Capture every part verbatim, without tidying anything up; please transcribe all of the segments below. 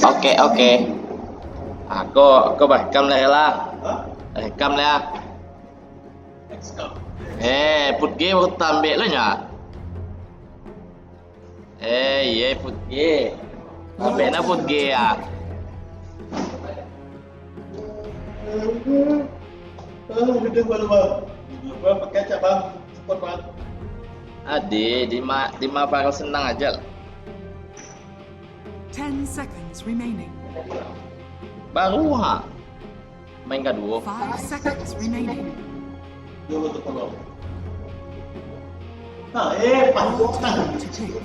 Oke, oke. Ako, ako barekam lah lah. Rekam lah. Eh, Put G baru tambek lah nya. Eh, iye, Put G. Tambek na Put G ya. Ah, gedeh baru, Bang. Bang, pakai cap, Bang. Support, Bang. Ade, di ma, di ma baru senang aja lah. Ten seconds remaining. Baru ha. Main kaduo. Five seconds remaining. Nah, eh, Your turn to pick.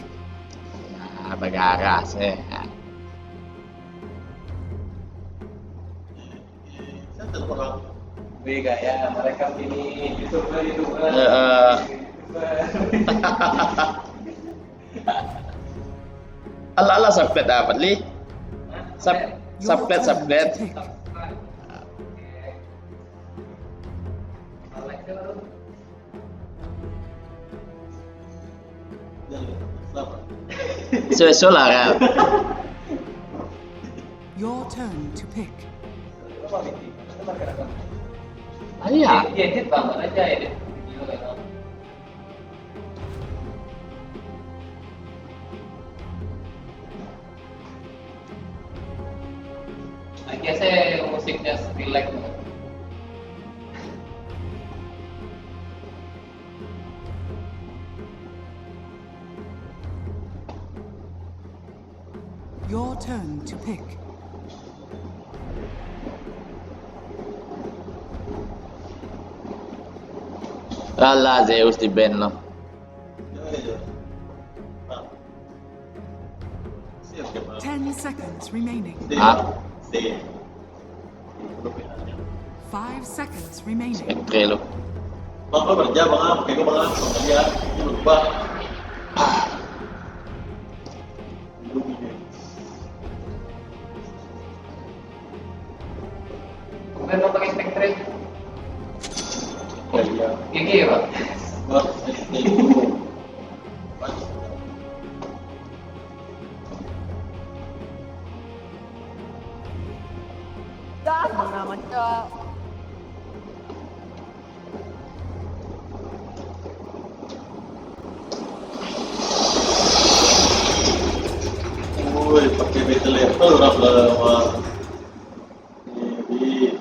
Ah, bagaras eh. Saya telepon orang. Weh, gaya mereka ini YouTuber, YouTuber. Heeh. YouTuber. Alah, alah, saplet dapat, Li. Sap-, saplet, saplet. Iso-iso lah, kan? Your turn to pick. Ayo. Lagi saya musik just relax. Your turn to pick. Alah, Zeus di-ban lo. Ten seconds remaining. Ah. Five seconds remaining. Sekre lo. Bang, kau kerja, Bang, ah, pakai kau, Bang, ah, Bang, kerja, ini berubah. Bukan mau pakai Spectre. Oh, iya. Gigi ya, Pak? Pak, Spectre. Dah, mana macam. Woi, pakai battle apple orang lah, wah. Jadi,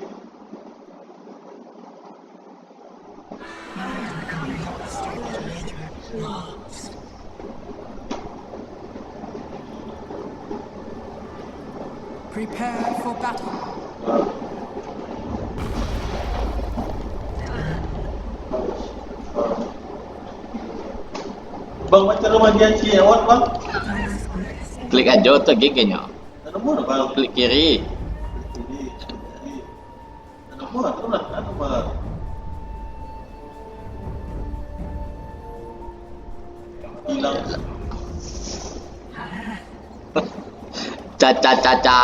Prepare for battle. Bang, macam rumah dia cewek, Bang. Klik aja tu giginya. Ada mana, Bang? Klik kiri. Klik kiri. Ada mana tu lah, ada mana? Hilang. Caca, caca.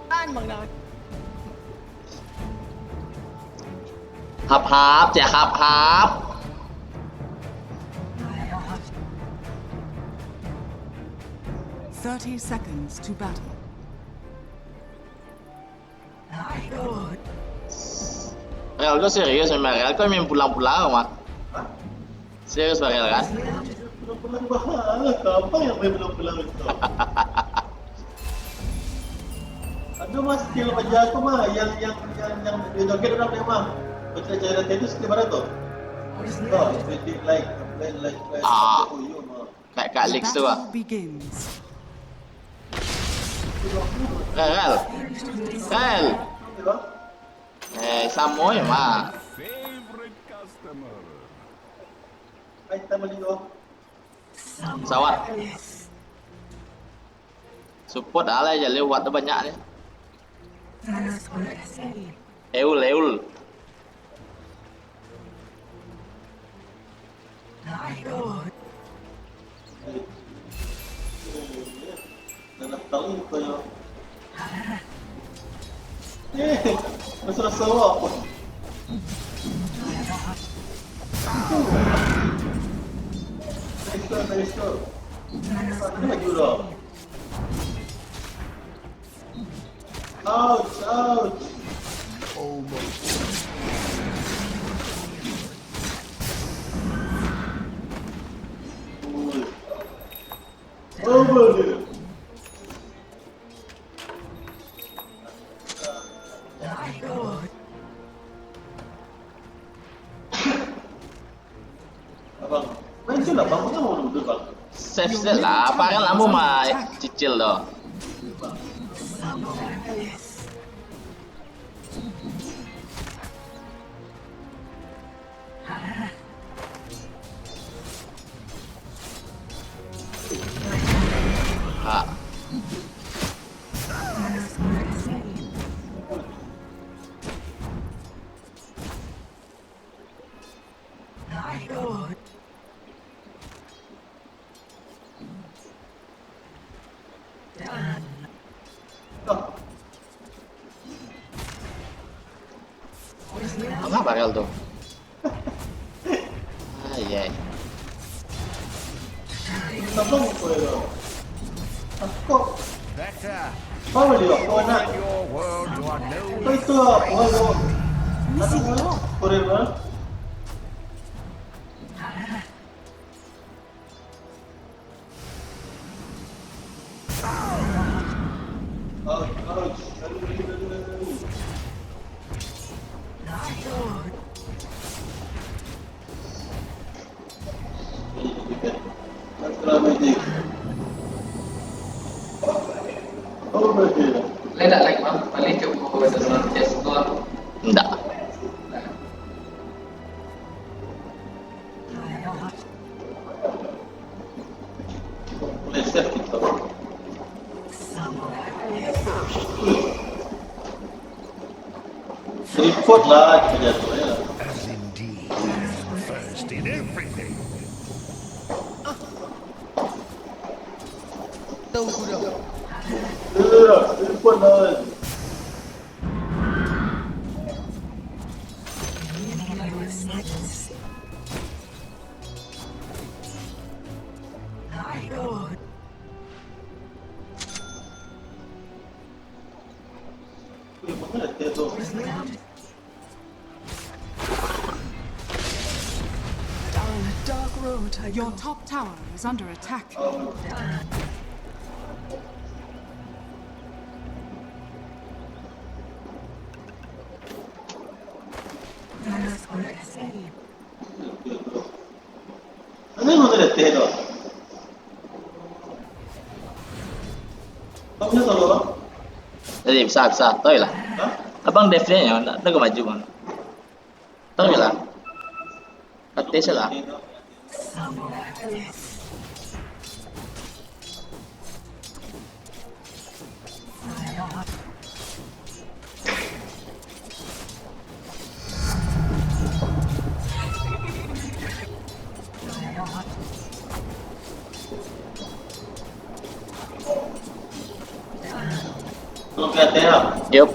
Kan, Bang Daud? Hap, hap, cek hap, hap. Thirty seconds to battle. Real tu serius memang, Real tu main pulang-pulang mah. Serius, Bang, kan? Pulang-pulang bahala, apa yang main pulang-pulang itu? Aduh, Mas, skill raja aku mah, yang, yang, yang, yang dia joget orang dia mah. Baca cara dia tu skill mana tu? Oh, jadi like, play like, play Ah. Sampai uyuh mah. Kayak Kak Lex tu, ah. Battle begins. Eh, Real. Real. Eh, samo ya, mah. Pesawat. Support lah, jaleh buat tu banyak ni. Eul, Eul. Eh, rasa-rasa awak apa? Lagi dulu. Ouch, ouch. Over here. Abang, main tu lah, bang, kenapa belum duduk, bang? Save sajo lah, apa kan lamo mah cicil tu. Ha. Manga barel tu? Ai, ai. Abang, apa ya? Aku kok Power dia, power nak. Apa itu lah, power dia? Aduh, power dia. Ouch, ouch. Aduh, aduh, aduh, aduh. Boleh tak like, bang? Paling cukup bahasa dalam chest tu lah. Ndak. Boleh share kita. Report lah, kita jatuh ya. As indeed, I am first in everything. Tahu ku dah. Ya, report lah. Down a dark road I Your go. Top tower is under attack. Mana mana dah teh tu. Kau punya tahu apa? Tadi besar, besar. Tahu lah. Hah? Abang dev-nya yang nak, nak maju, bang. Tahu lah. Kata salah. Yup.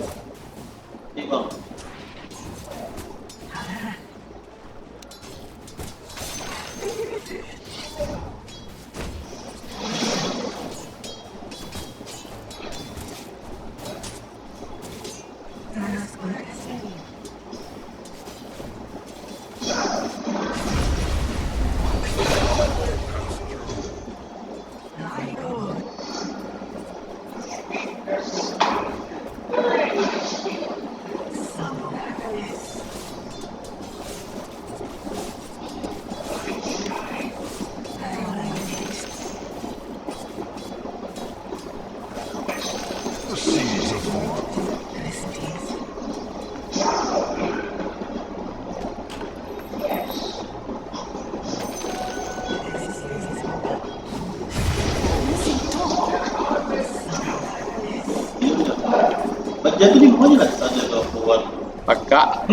Pakak.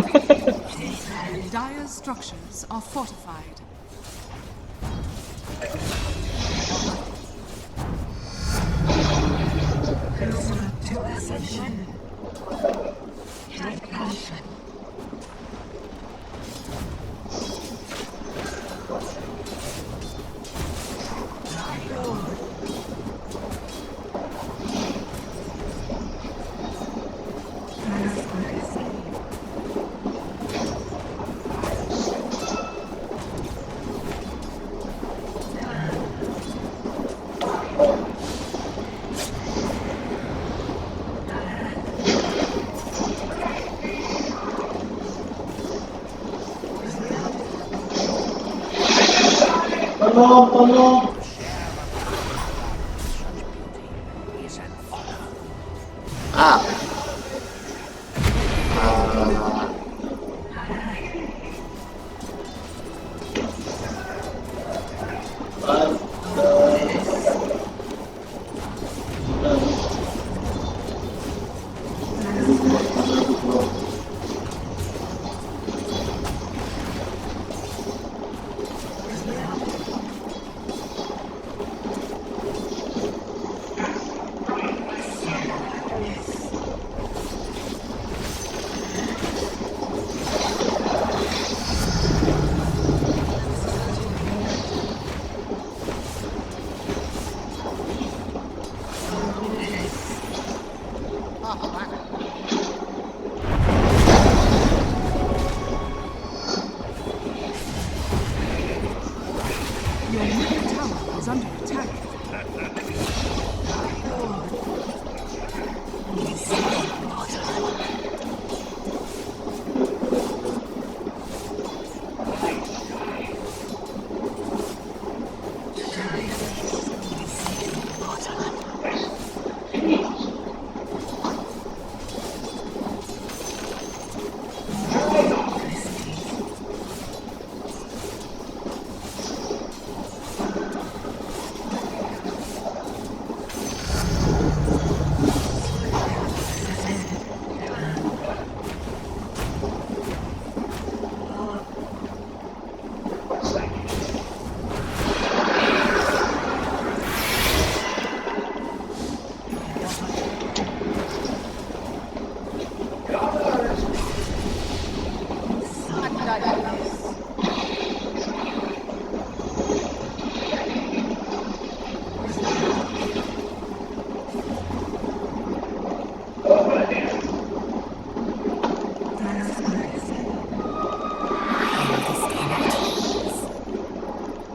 Dire's structures are fortified. Tolong, tolong. Ah. Your middle tower is under attack.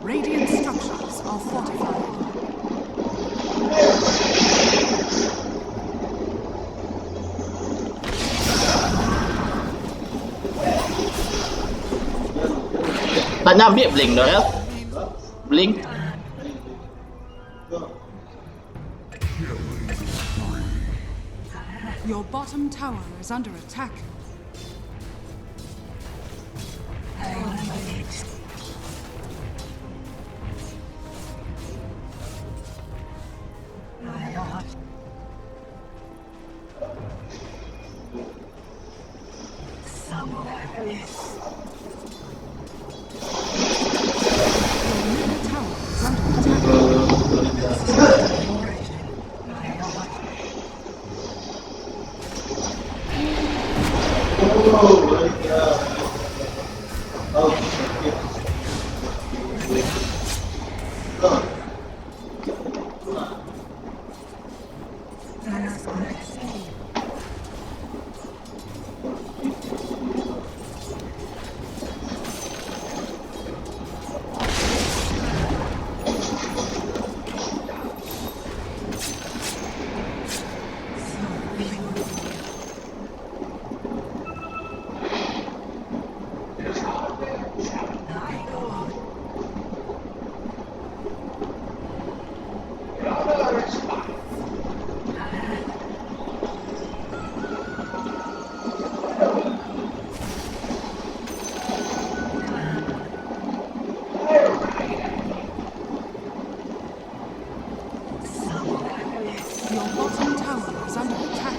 Radiant structures are fortified. Tanya ambil Blink tu, ya. Blink. Your bottom tower is under attack. Your bottom tower is under attack.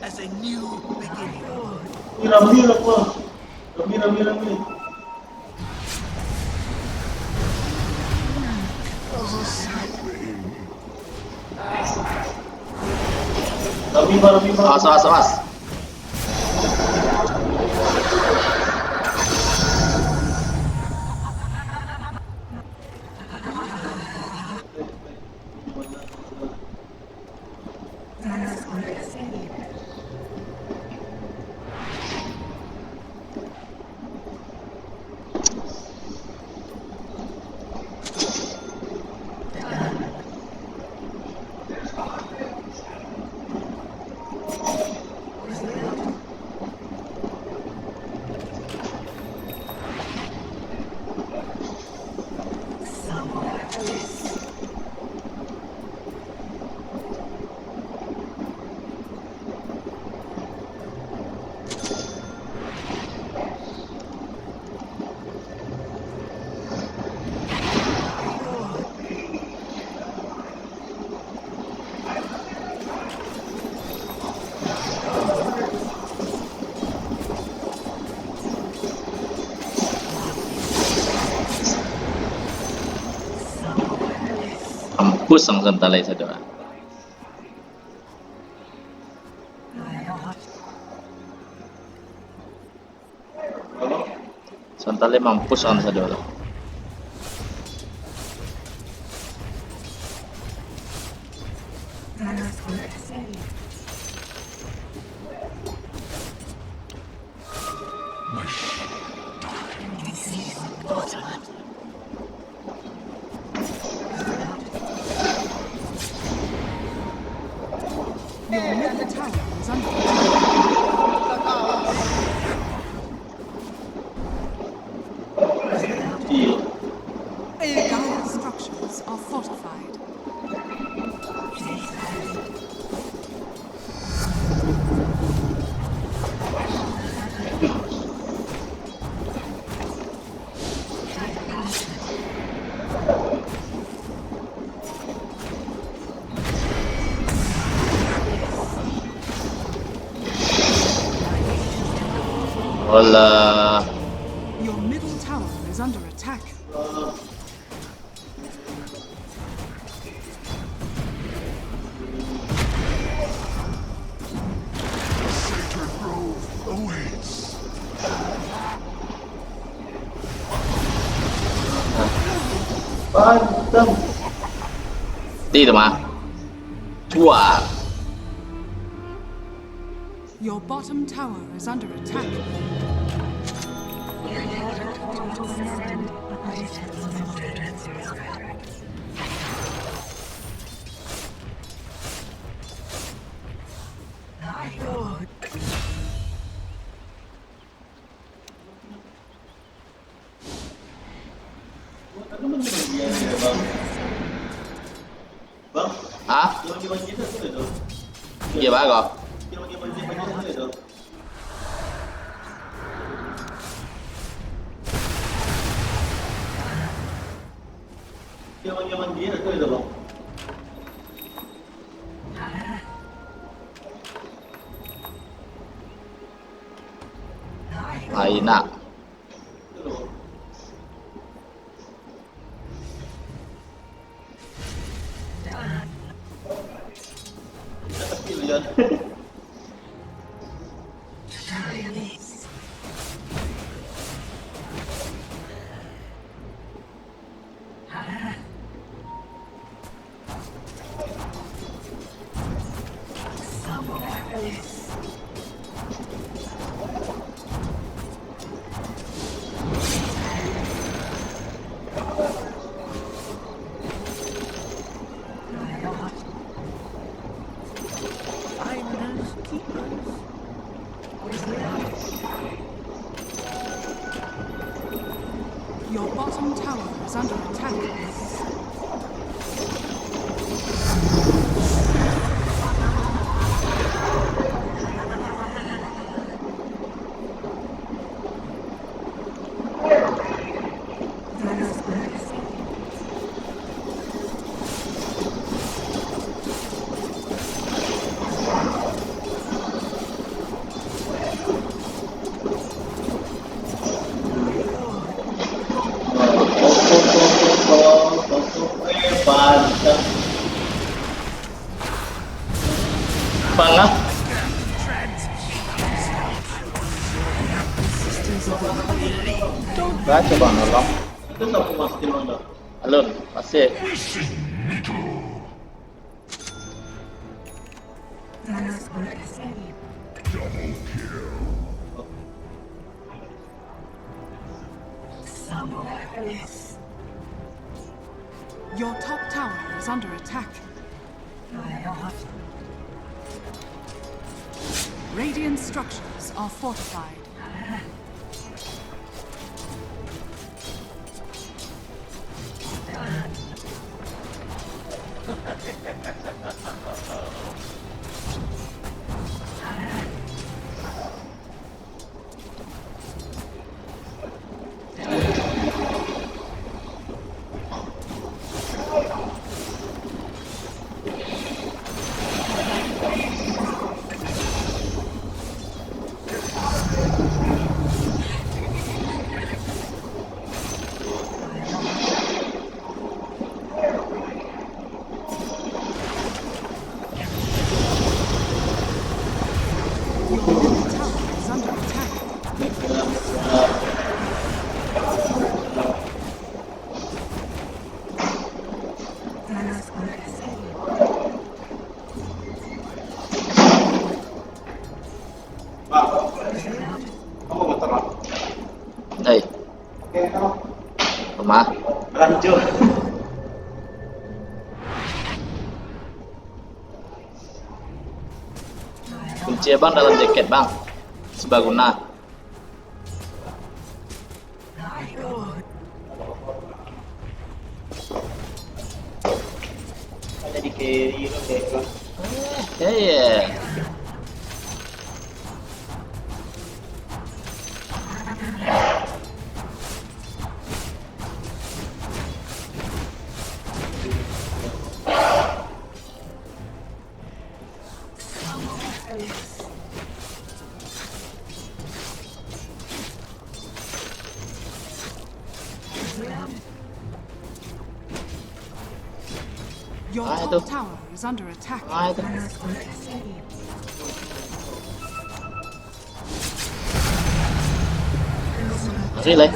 As a new beginning. Rami lah, Pak. Rami, rami, rami. Rami, Pak, rami, Pak. Awas, awas, awas. Pusang santalai sadoa. Santalai mampus ang sadoa. Your middle tower is under attack. Dire structures are fortified. Hola. Your middle tower is under attack. Pantang. Ti tu mah. Tua. Your bottom tower is under attack. Ha? Iyo, bagus. Ai nak. Your bottom tower is under attack. Pangah. Baco bang, tolong. Alun, masih. Your top tower is under attack. Radiant structures are fortified. Kunci abang dalam jaket, Bang. Sebaguna. Jadi carry lo, Bang. Eh, iya. Your Ah, top itu. Tower is under attack. Ah, itu. Masih, leh.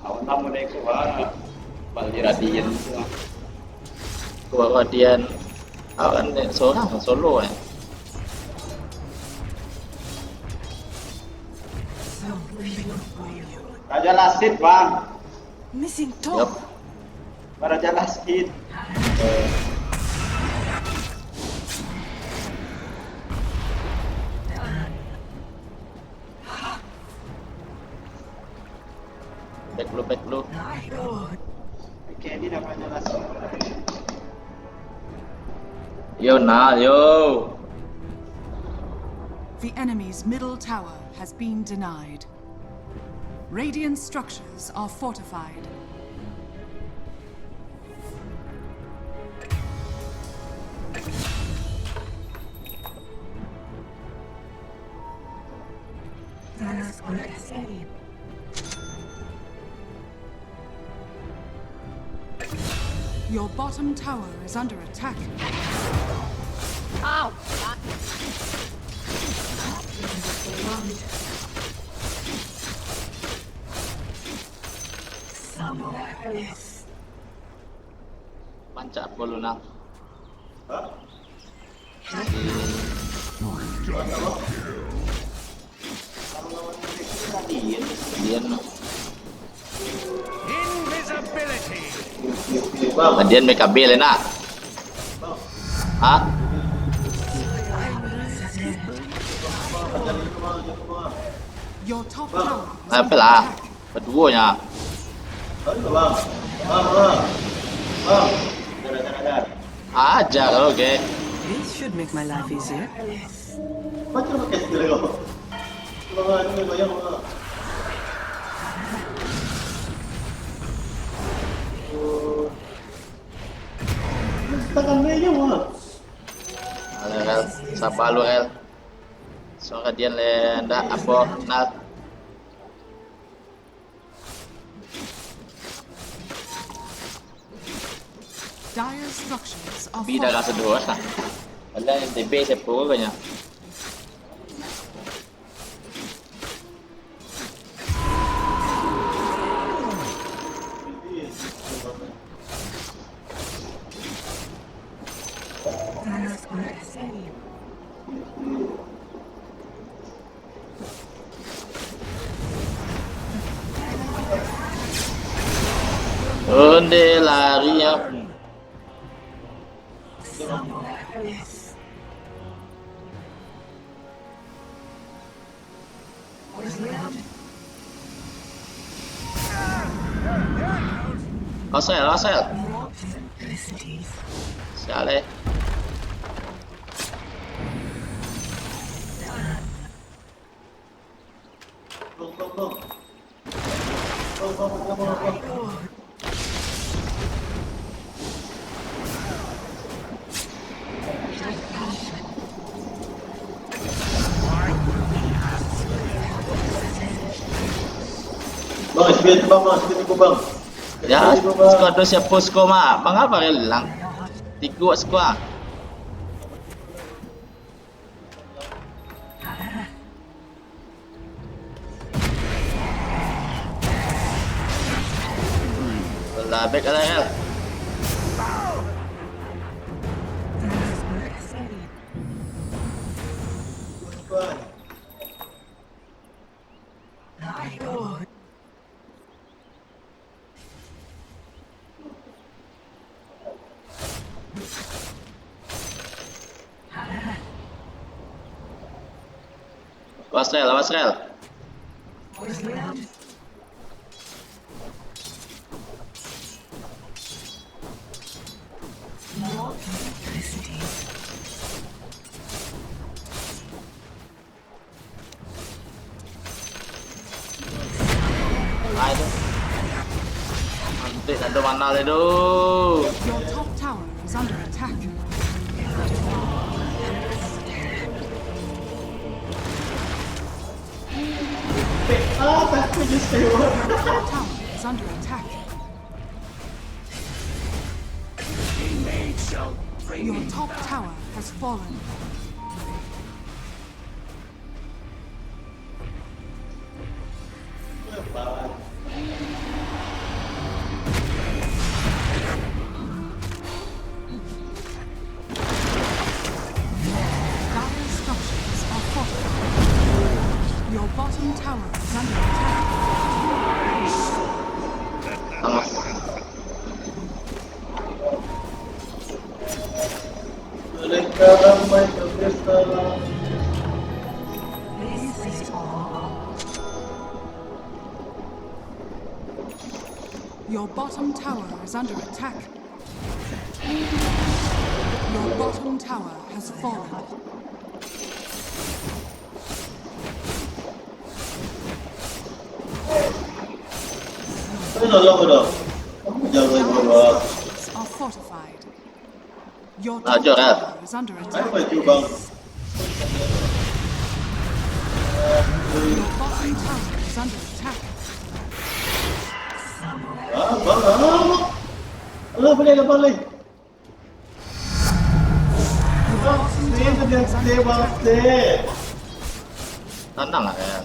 Awak namo dek ko, ah, bali radian tu, ah. Ko radian, awak kan dek sorang, solo, eh. Raja Lasit, Bang. Missing top. Yup. Raja Lasit. Back dulu, back dulu. Oke, ini namanya Lasit. Yo, nah, yo. The enemy's middle tower has been denied. Radiant structures are fortified. Your bottom tower is under attack. Ow! Somewhere else. Mancak bolu nang. Hah? Dian. Invisibility. Dian B K B lah nak. Hah? Your top tower is Apa lah? Baduonyo. Bang, bang, bang, bang. Dar, dar, dar. Aja kalau, oke. This should make my life easier. Macam pakai skill kau. Bang, ini goyang, bang. Oh. Tangan dia je, bang. Alah, Rel. Sabar lu, Rel. Suara Dian le ndak apo, Nal. Dire structures are Bi dah rasa fortified. Dua lah. Padahal yang T B siapa agaknya. Onde lari aku. Asal, asal. Sial, eh. Bang, S P tu, bang, bang, S P tu, bang. Ya, S P tu, bang. Squad tu siapa squad, Mak? Bang, apa yang hilang? Tiga squad. Lah, back lah, ya. Awas rel, awas rel. Aduh. Antik, ado mana le tu? Your top tower is under attack. Your top tower is under attack. Your top tower has fallen. Dire structures are fortified. Your bottom tower is under attack. Your bottom tower is under attack. Your bottom tower has fallen. Your structures are fortified. Your top tower is under attack. Your bottom tower is under attack. Your bottom tower is under attack. Tenang lah, Rel.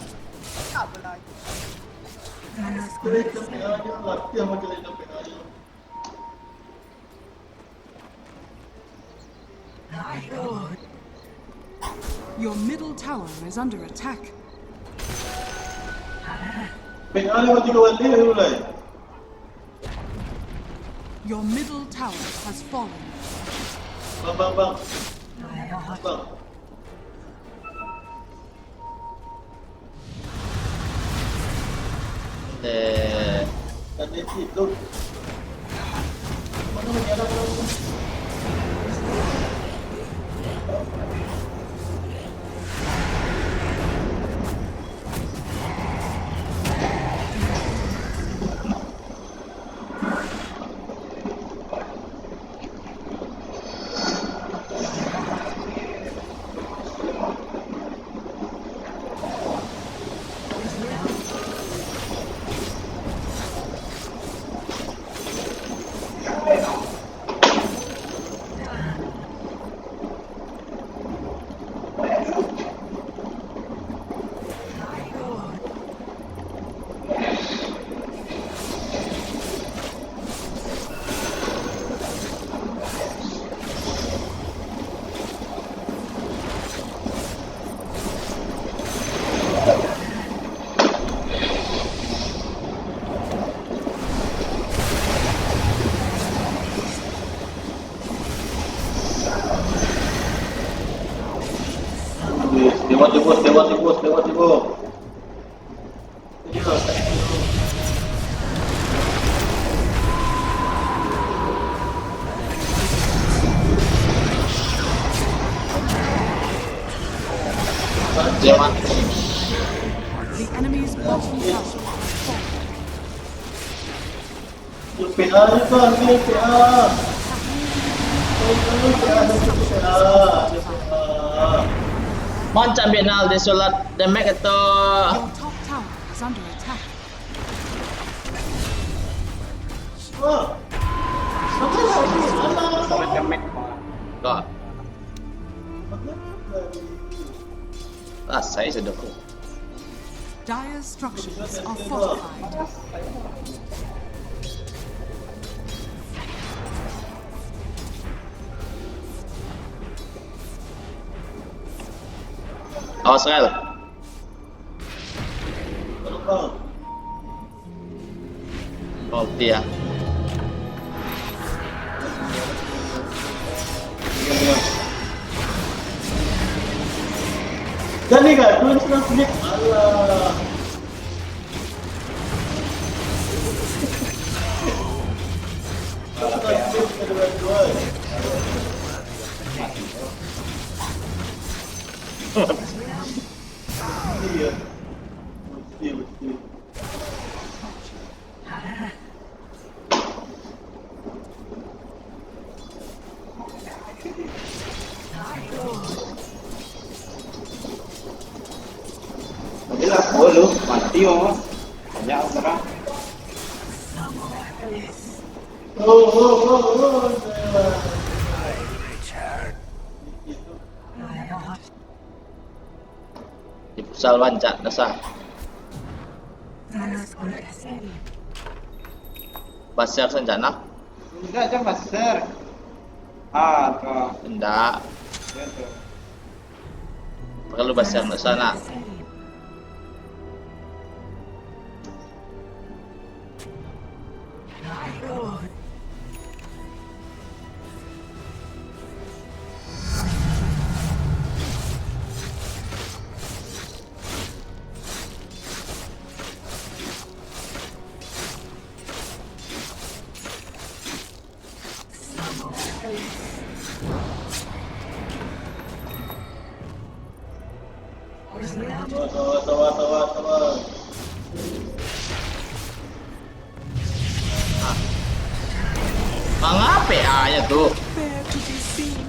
Your middle tower is under attack. Your middle tower has fallen. Bang, bang, bang. Bang. Eh. Dewa tibo, dewa tibo, dewa tibo. Dewa. The enemy's bottom tower has fallen. Mancam Benal desolat, damage atau? Your top tower is under attack. Kau. Ah, saya sudah. Dire's structures are fortified. Awas, Rel. Ulti ya. Jadi gaduh ni sudah kulit. Alah. Sudah kulit, sudah kulit. Iya. Mesti, mesti. Jadi lah, oh, lu mati, oh. Banyak orang. Oh, oh, oh, oh. Di pusal rancak, Nasa. Basir sancak, nah. Indak, jan basir. Ah, tu. Indak. Iyo, tu. Paralu basir, Nasa, nah. Sabar, sabar, sabar, sabar, sabar. Mangapo aja tu? Bear to be seen.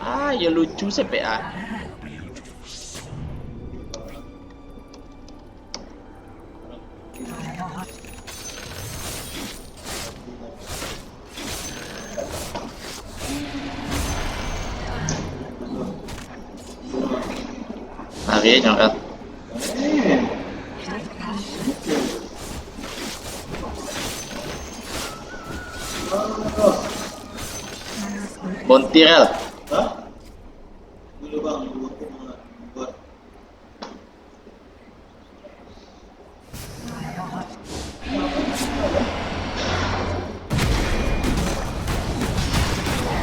Ah, yo lucu se P A. Lari nyo kan. Bontir, El. Hah?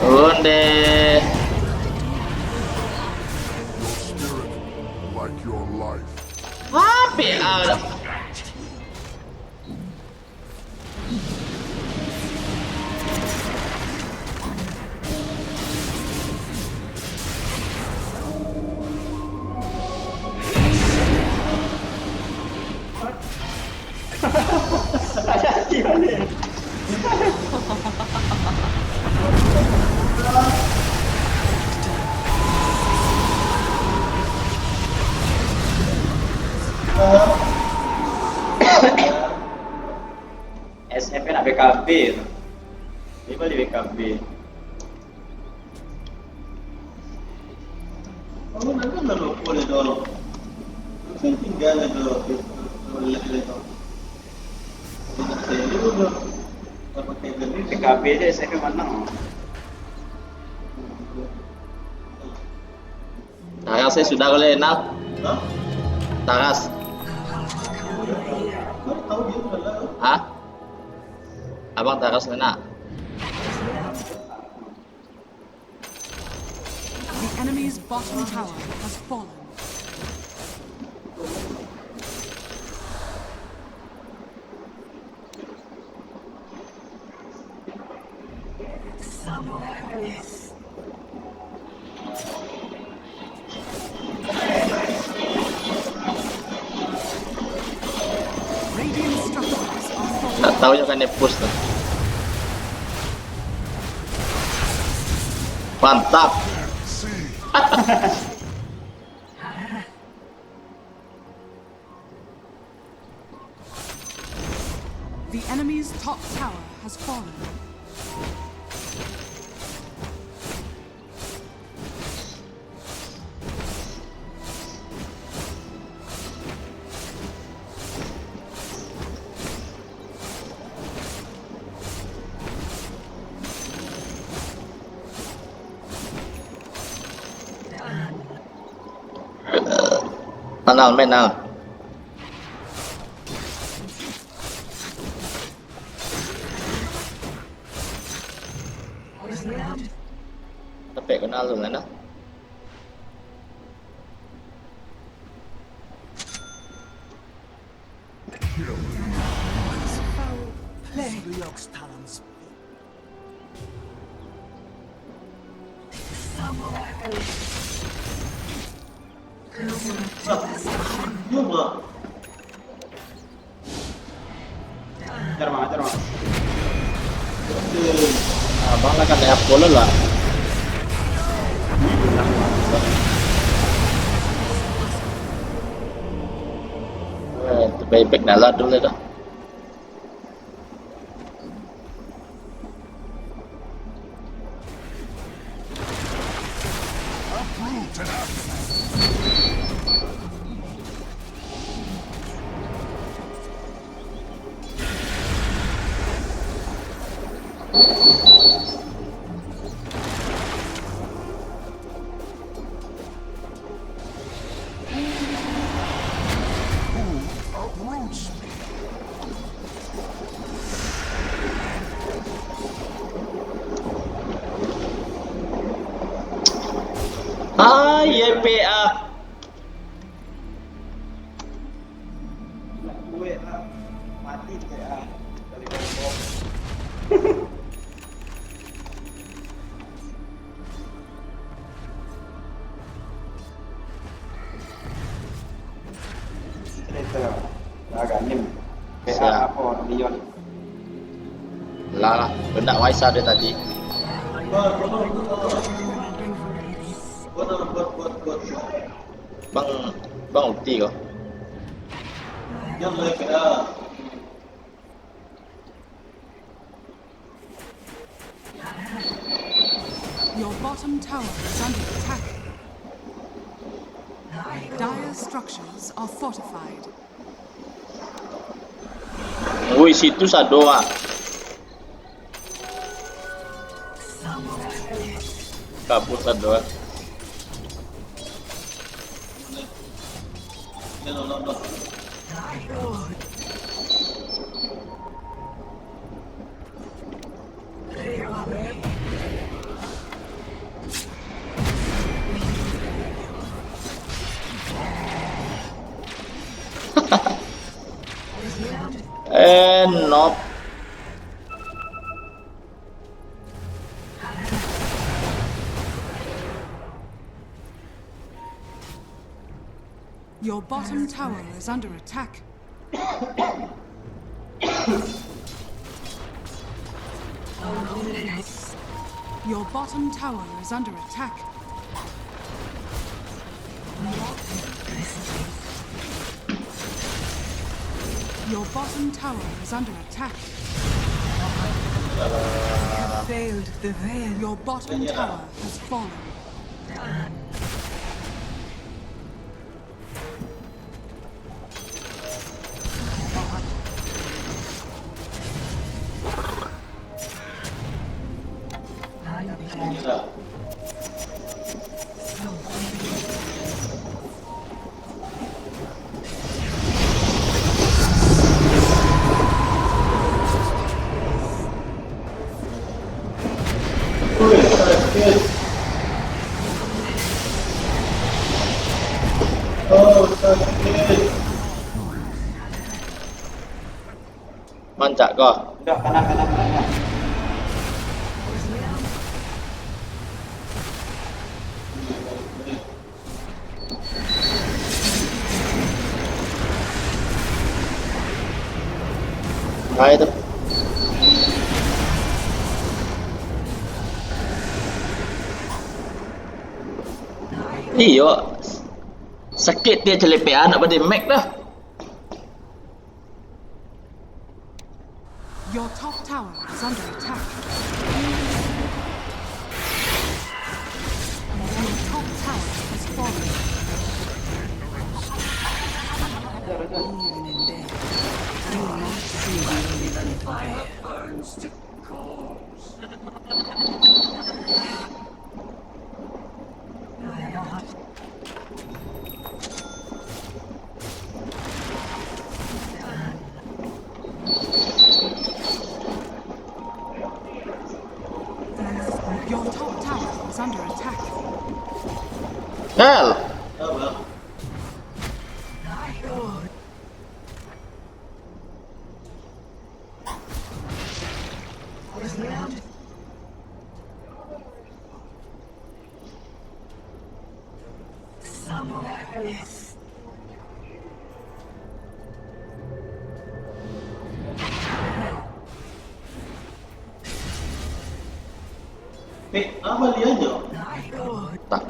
Turun deh. Your spirit, like your life. Apo ya? S F nak B K B tu. Dia balik B K B. Oh, nanti lah lupa dia tu. Mungkin tinggal dia tu. Dia nak sendiri tu. Tak pakai beli. B K B je, S F manang. Taras, eh, sudah kali, Nal? Hah? Taras. Hah? Abang Taras, nak? The enemy's bottom tower has fallen. Nggak tahu yang kan push tuh. Mantap. The enemy's top tower has fallen. Tenang, men, tenang. Kenal tu kan dah? Ajar, Bang, ajar, Bang. Abang lah kanai apo lo lah. Eh, tu buyback nalar dulu dah. Ah, iya, P A. Mati P A. Cerita. Agak nim. P A. Siap. Apo, Leon? Lah, lah. Kena Waisa dari tadi. Bang, Bang ulti ko. Your bottom tower is under attack. Dire structures are fortified. Woi, situ sado, ah. Kabur sado, ah. Eh, nope. Your bottom tower is under attack. Your bottom tower is under attack. Your bottom tower is under attack. Failed the veil. Your bottom tower has fallen. Mancak ko. Udah, kanan, kanan, kanan, kanan. Nah, itu. Iyo. Sakik dia celepekan nak pada Mac dah. Your top tower is under attack. Your top tower has fallen. Even in death, you will not see the end of it. Hell! Eh, apa dia aja? Tak.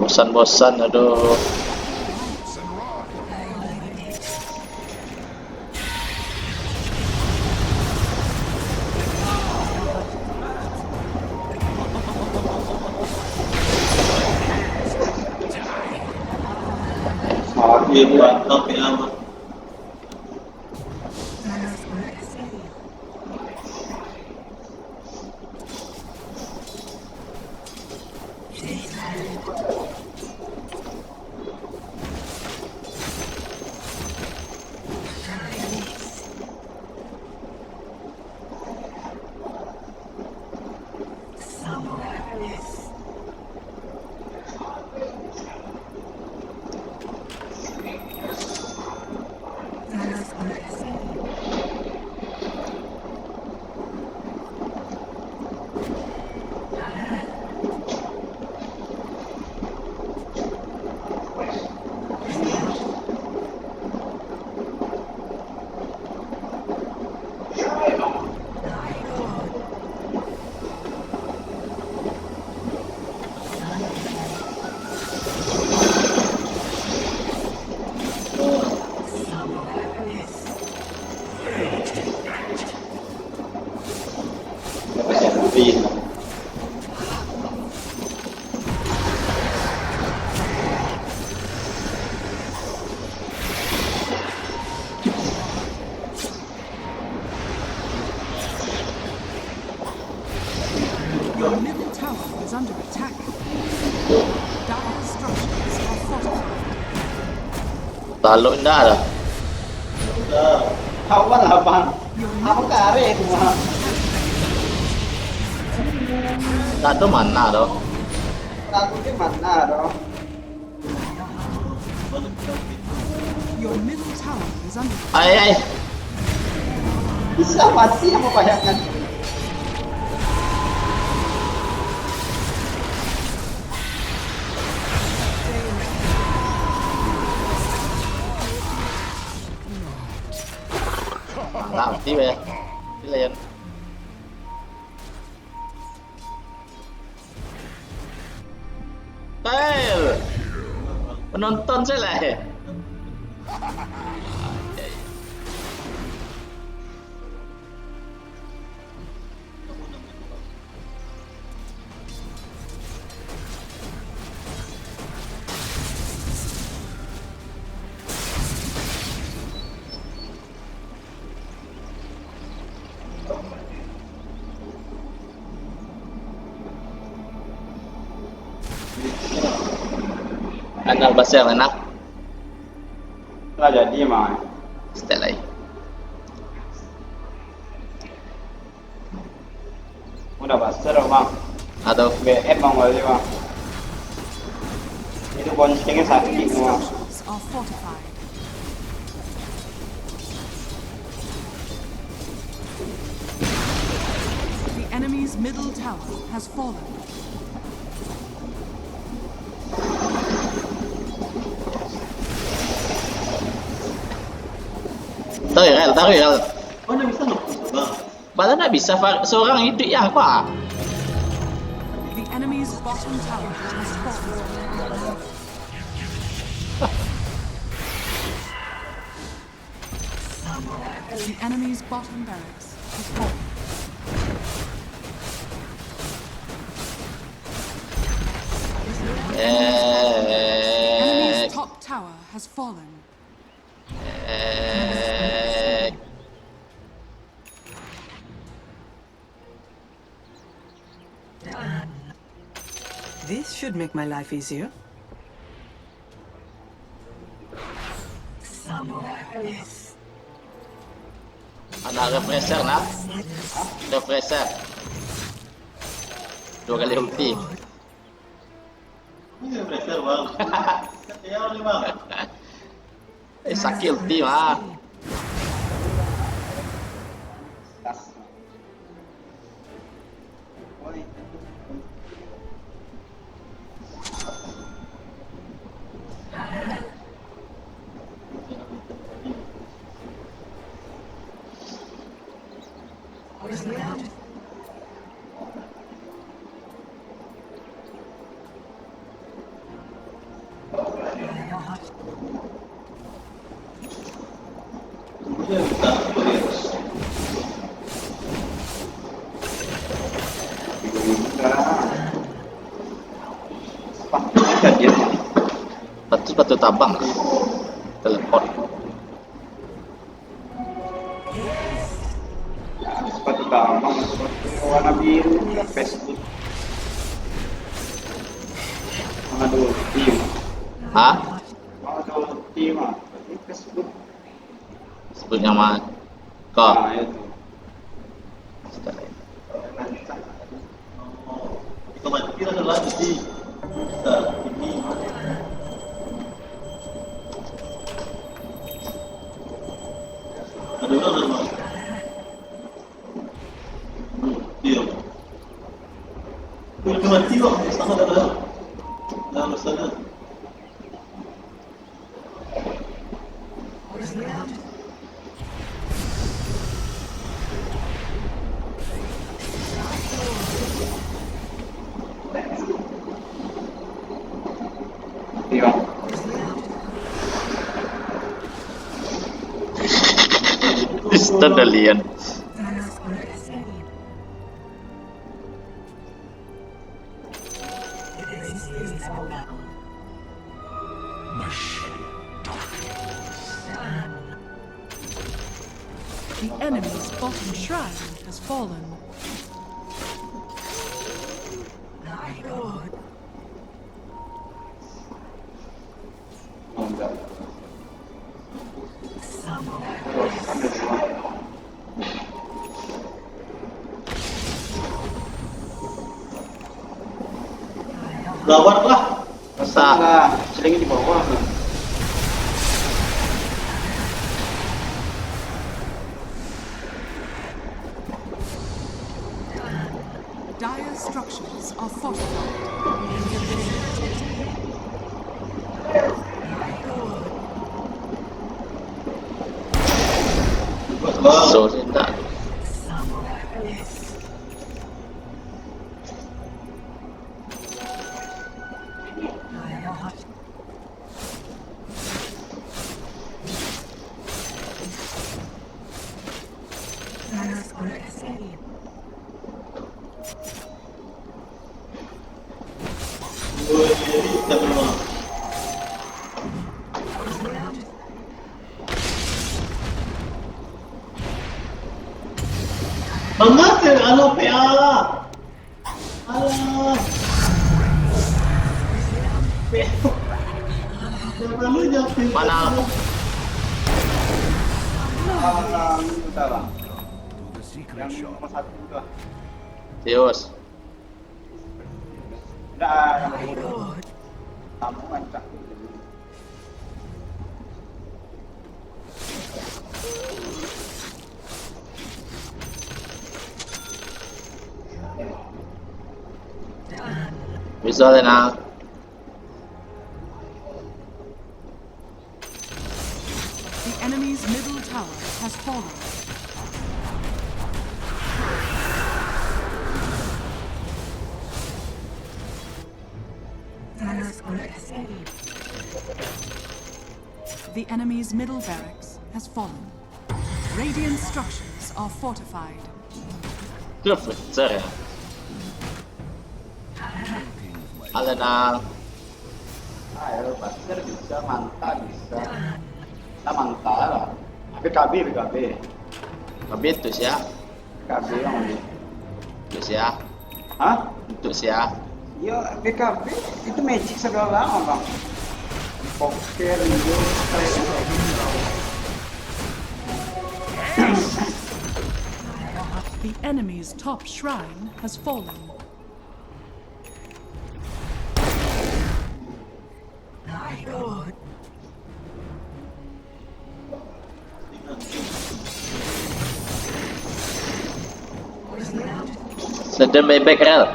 Bosan-bosan, aduh. Mati, mantap ya, Mas. Your middle tower is under attack. Dire structures are fortified. Talok indak lah. Awan lah, Bang. Your middle kareh tu, Bang. Tak ada mana tu. Aku di mana tu? Your middle tower is under. Ai, ai. Bisa mati apa payahkan? Mati, weh. Gila, ya. Style. Penonton saya lah, eh. Anak basar, anak. Lah jadi, Mang. Style lai. Udah basar, Mang. Atau B M, Mang, balik, Mang. Itu boncengnya sakit, Mang. Structures are fortified. The enemy's middle tower has fallen. Tarik, Rel, tarik, Rel. Kau nak bisa nggak, Bang? Bala ndak bisa, Far-, seorang iduik ya, apa? The enemy's bottom tower has fallen. The enemy's bottom barracks has fallen. The enemy's top tower has fallen. Could make my life easier. Ada refresher, nah. Refresher. Dua kali ulti. Ini refresher, Bang. Saya ni, Bang. Eh, sakit ulti, mah. Sepatu tabang. Teleport. Sepatu tabang, sepatu warna biru, Facebook. Mana dulu? Iya. Hah? Mana dulu? Iya, Mas. Ini Facebook. Sebutnya mah kau. Ah, itu. Sudah. Ada orang dalam. Iya. Ultimate T-Rock sama ada dalam. Dalam sana. Iya. Stand alien. The enemy's bottom shrine has fallen. My God. Gawat lah. Masa? Lah, sedangnya di bawah. Dire structures are fortified. So, tak. Bangat ya, alo P A. Alah. Mana? Alah, lu salah. Yang nomor satu tu lah. Tius. Dah, yang nomor satu. Tamu kan tak. Bisa lah, nak. The enemy's middle tower has fallen. The enemy's middle barracks has fallen. Radiant structures are fortified. Itu udah Fletcher ya? Halo, Nal. Ayo, Fletcher bisa, Manta bisa. Nah, Manta lah. B K B, B K B. B K B itu sia? B K B yang mana? Itu sia. Hah? Itu sia. Yo, B K B itu magic sadolah, Bang. Poker, yo, The enemy's top shrine has fallen. Sedang bebek, Rel.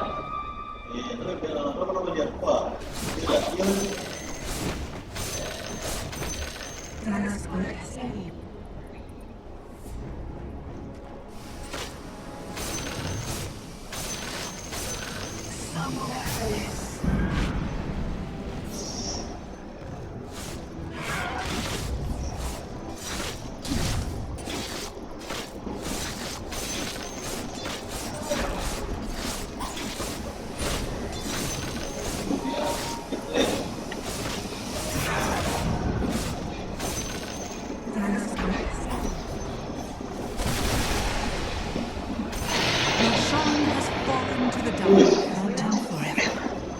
Your shrine has fallen to the dark mountain forever.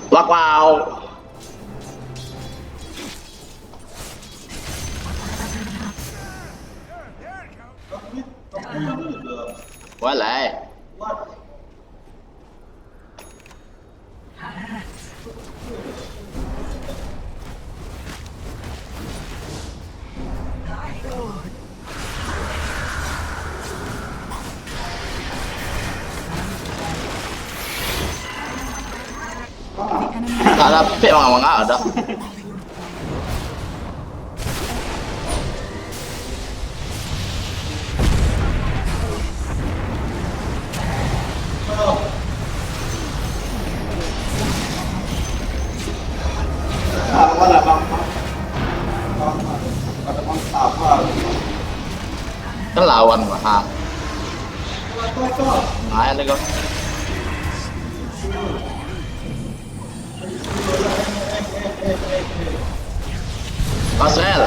Wow, wow. Walai. The enemy Tak dapek mangah-mangah dah. Kan lawan mah. Main lagi. Pasrel.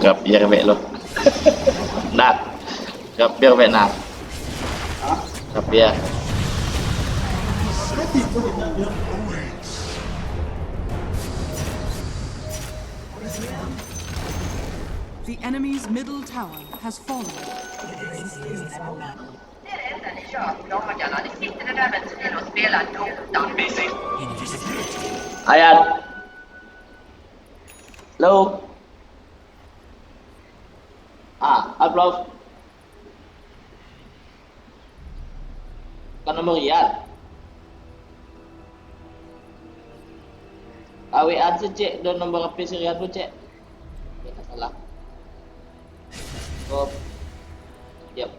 Kapir bek lo. Nak. Kapir bek nak. Kapir. The enemy's middle tower has fallen. Ayan. Hello. Ah, upload. Kan nomor Rian. Awean se cek, do nomor H P si Rian tu cek. Ya, tak salah. Kop. Yap.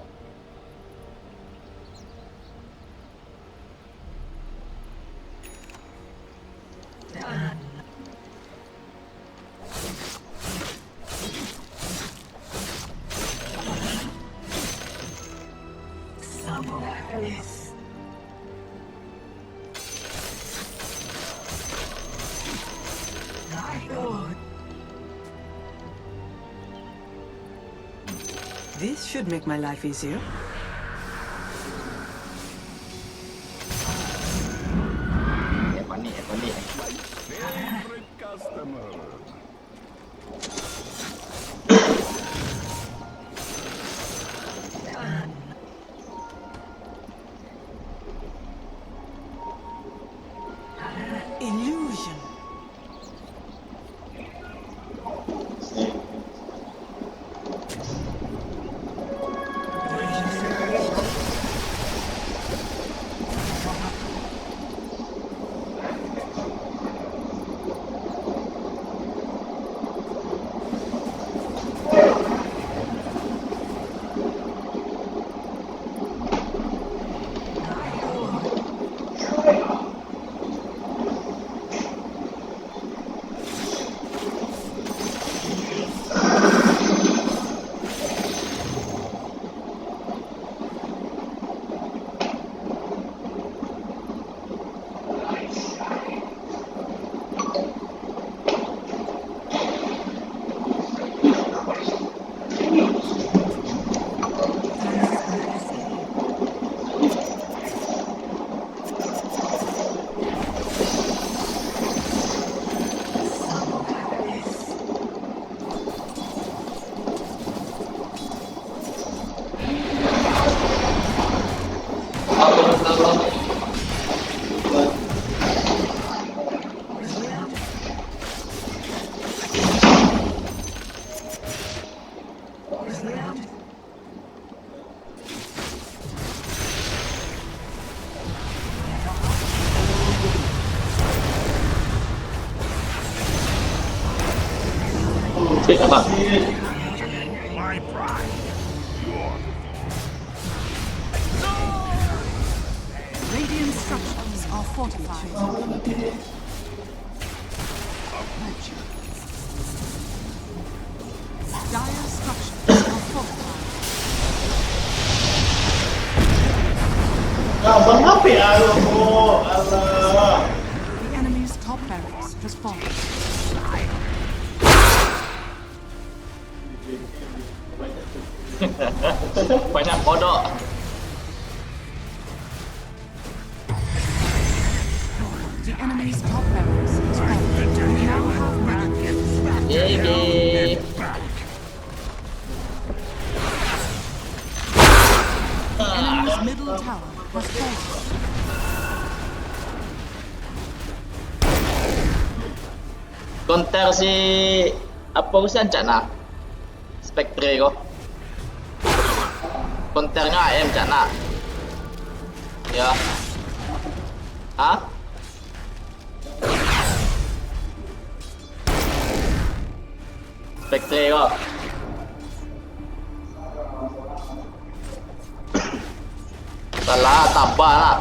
This should make my life easier. Eh, panik, eh, panik. Illusion. Eh, apa? Radiant structures are fortified. Dire structures are fortified. Nah, mangapek alo ko? Alah. The enemy's top barracks has fallen. Banyak kodok. The enemy's top barracks is falling. We now have many. J J. The enemy's middle tower has fallen. Konter si, apo ko si ancak nah? Spectre ko. Konternya A M cak nak. Ya. Hah? Spectre ko. Salah, tabah lah.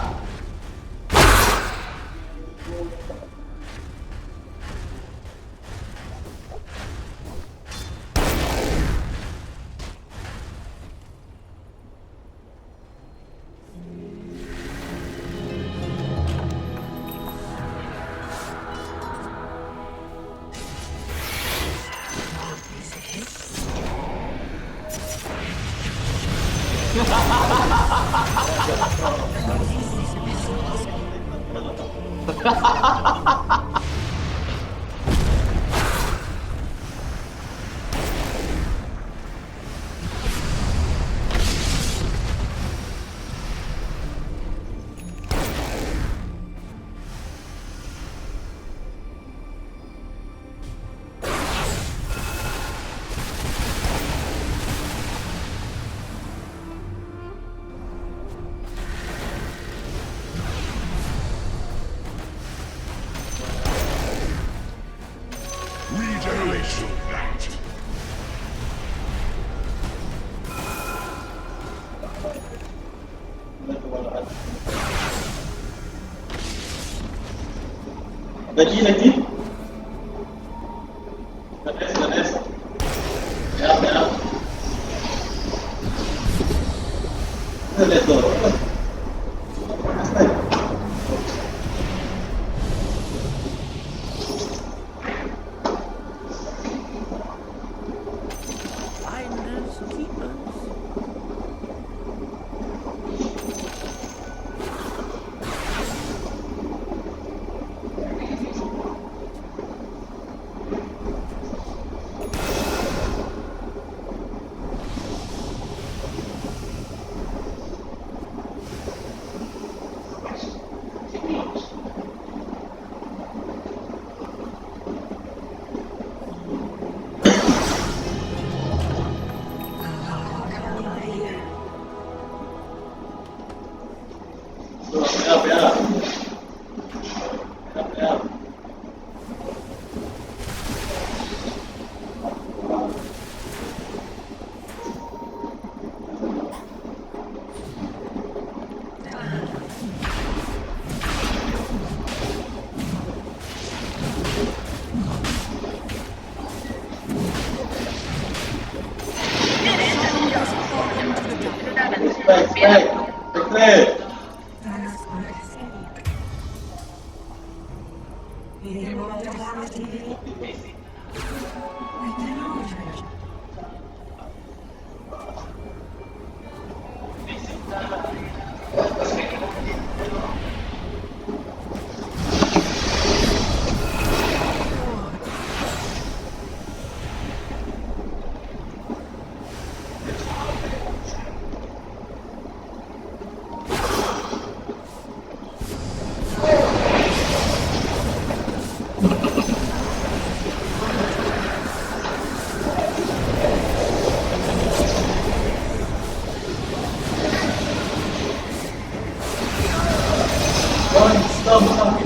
Regeneration. Lagi, lagi. Ganas, ganas. Siap, siap. Ganas tu. Finders keepers. Respect, respect, respect.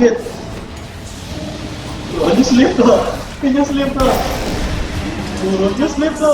Wah, dia slip tu. Dia slip tu. Dia slip tu.